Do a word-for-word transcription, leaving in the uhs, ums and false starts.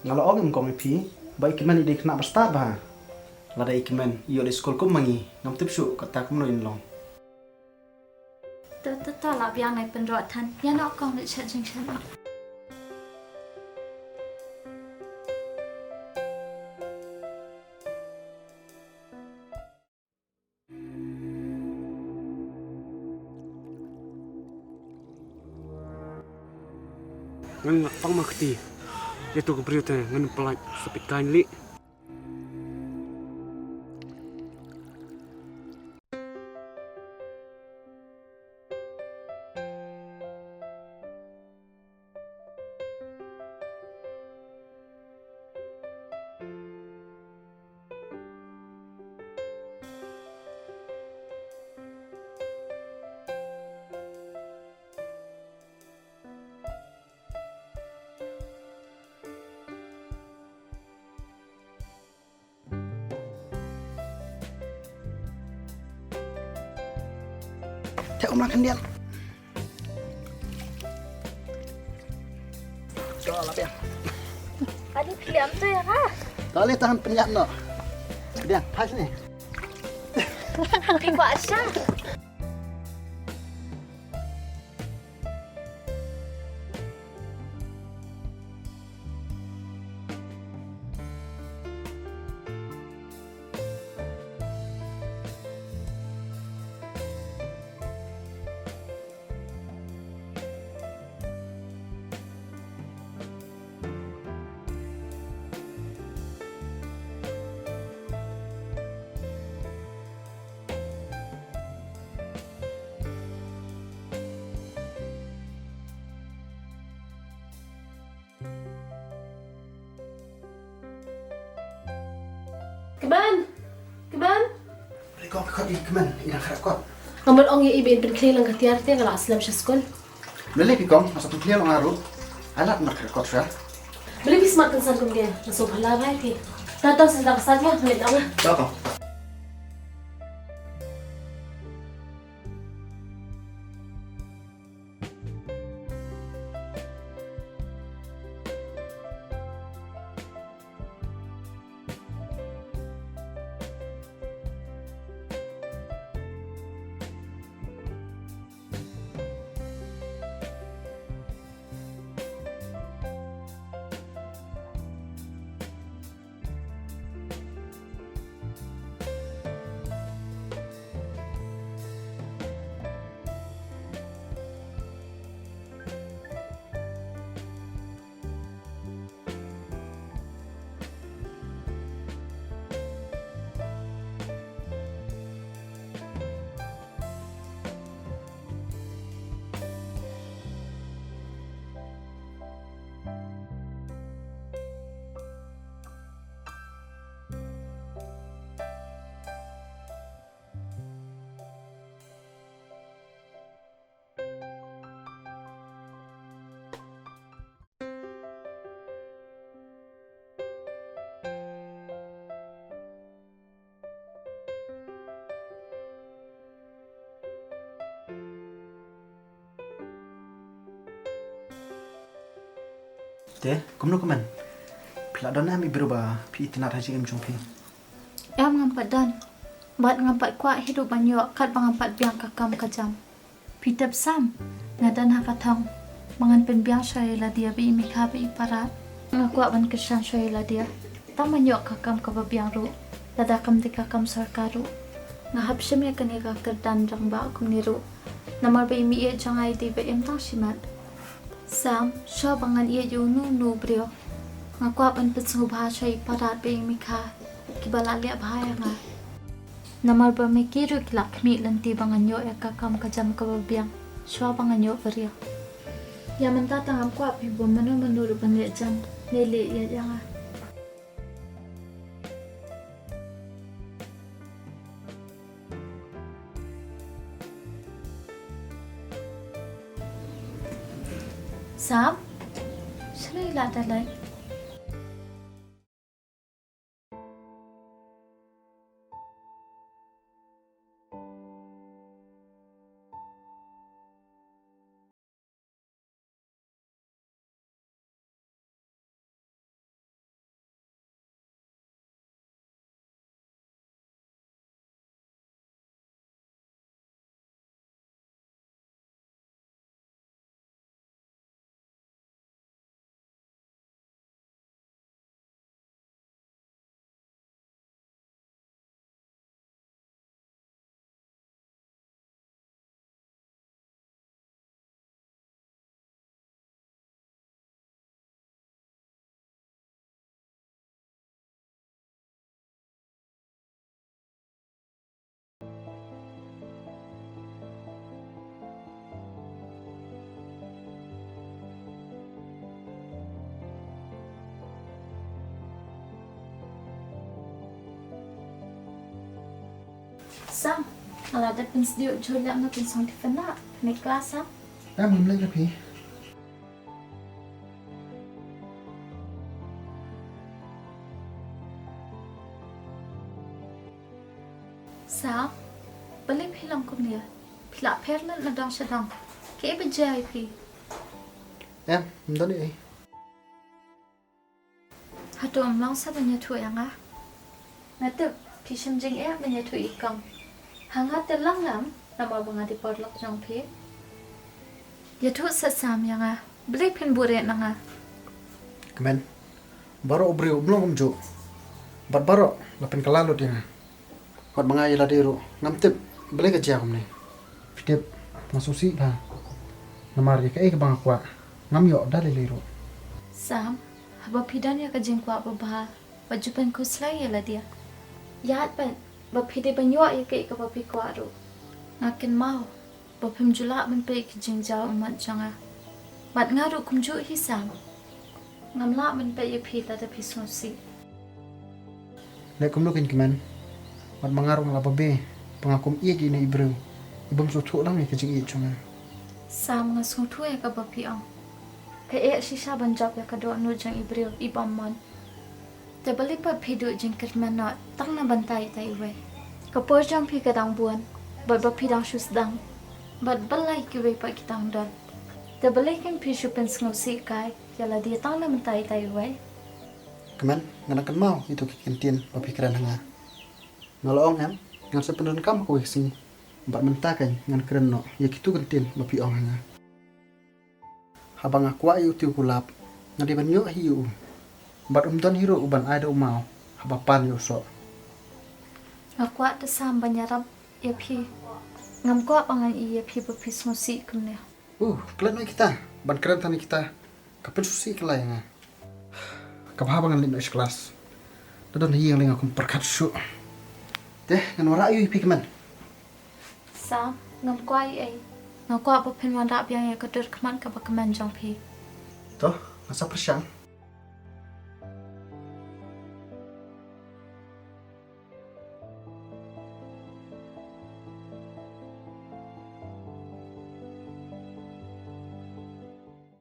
Nga la ong em kong ïa phi ba i Kmen i dei khynnah ba stad bha. Lada i Kmen i ïoh dei skul kum ma ngi, ngam tip shuh kata kumno in long. To to to, la biang, nai pynroi than. Ïa noh kong, leit shet jingshet. Ngan lak pang ma kti. Ïa tu ka briew te ngan pynlait sa pit kain li. Te um lang khyndiat. Ka la biang. Adi kliam tu ya ka. Ka le tahan penyap no. Biang, pas ni. Di kuasa. Kmen! Kmen! Balei kong, ka khot i Kmen, i dang khreh kot. Nga mut ong ïa i ba in pynkhlieh lang ka tiar te nga la slem sha skul. Balei phi kong, nga sa pynkhlieh lang nga ruh. Ai lad, nga khreh kot sha. Balei phi smat kynsan kumne, nga sngewphylla bha ïa phi. Ta to sa da ka sat nga, nga leit noh nga. To kong. Te, kumno kumne? Phi la don em i briew ba phi itynnad ha jingim jong phi? Em, ngam pat don. Bad ngam pat kwah hi ruh ban ïoh katba ngam pat biang ka kam ka jam. Phi tip Sam, nga don ha ka thong ba ngan pynbiang shuwa ïa lade ba i mei kha ba i parat. Nga kwah ban kyrshan shuwa ïa lade tang ban ïoh ka kam kaba biang ruh, lada kam dei ka kam sorkar ruh. Nga hap shim ïa kane ka kyrdan rangbah kumne ruh, namar ba i mei ïeit jong nga i dei ba im tang shimet. Sam, shuwa ba ngan ïeit ïa uno uno u briew, nga kwah ban pynsngewbha shuwa ïa i parat bad i mei kha kiba la leh bha ïa nga. Namar ba ma ki ruh ki la khmih lynti ba ngan ïoh ïa ka kam ka jam kaba biang shuwa ba ngan ïoh briew. Ïa mynta tang ngam kwah phi ba mano mano ruh ban leh jam ne leh ïeit ïa nga. Sam, shalei la da leit? Sam, nga la dep pynsdiew jhur lem na pynsong tiffin na. Pynleit klas, Sam. Em, ngam leit la phi. Sam, balei phi long kumne? Phi la pher lut na dong sha dong. Kaei ba jia ïa phi? Em, ym don ei. Hato ym long sa ban ïathuh ïa nga? Nga tip phi shim jingeh ban ïathuh ïa i kong. Ha nga te long ngam, namar ba nga dei paralok jong phi. Ïathuh sa Sam ïa nga, balei phin buhrieh na nga? Kmen, baroh u briew um long kumjuh. Bad baroh la pynkylla lut ïa nga. Wat ma nga ïa lade ruh ngam tip balei ka jia kumne. Phi tip, nga sngewsih bha. Namar ïa kaei kaba nga kwah ngam ïoh da lei lei ruh. Sam, haba phi don ïa ka jingkwah babha, wat ju pynkhuslai ïa lade. Ïaid bad ba phi dei ban ïoh ïa kaei kaba phi kwah ruh. Nga kynmaw ba phim ju lah ban peit ïa ki jingjaw ummat jong nga. Bad nga ruh kumjuh hi Sam. Ngam lah ban peit ïa phi lada phi sngewsih. Leh kumno kein Kmen. Wat ma nga ruh nga la babe ba nga kum ïeit ïa ine i briew i bym sngewthuh lang ïa ka jingïeit jong nga. Sam, nga sngewthuh ïa kaba phi ong. Phi eh shisha ban jop ïa ka dohnud jong i briew i bym mon. Te balei pat phi duh jingkyrmen noh tang na bynta ita iwei? Ka por jong phi ka dang bun bad ba phi dang shu sdang. Bad balei kiwei pat ki dang don? Te balei kein phi shu pynsngewsih kai ïa lade tang na bynta ita iwei? Kmen, nga dang kynmaw ito ki kyntien ba phi kren ha nga. Nga la ong em, ngan sa pyndonkam ha kawei ka sngi. Bad mynta kein ngan kren noh ïa kito ki kyntien ba phi ong ha nga. Haba nga kwah ïa u tiew kulap, nga dei ban ïoh hi ïa u. Bad um don hi ruh u ban ai da u maw haba pan ïa u soh. Nga kwah te Sam ban ïarap ïa phi. Ngam kwah ba ngan ïohi ïa phi ba phi sngewsih kumne. Uh, klet noh ïa kita, ban kren tang ïa kita ka pynsngewsih kylla ïa nga. Ka bha ba ngan leit noh sha klas. Da don ha ïing lei nga kum pyrkhat shuh. Te ngan wanrah ïa phi Kmen. Sam, ngam kwah ei ei. Nga kwah ba phin wanrah biang ïa ka dur khmat kaba kmen jong phi. To, nga sa pyrshang.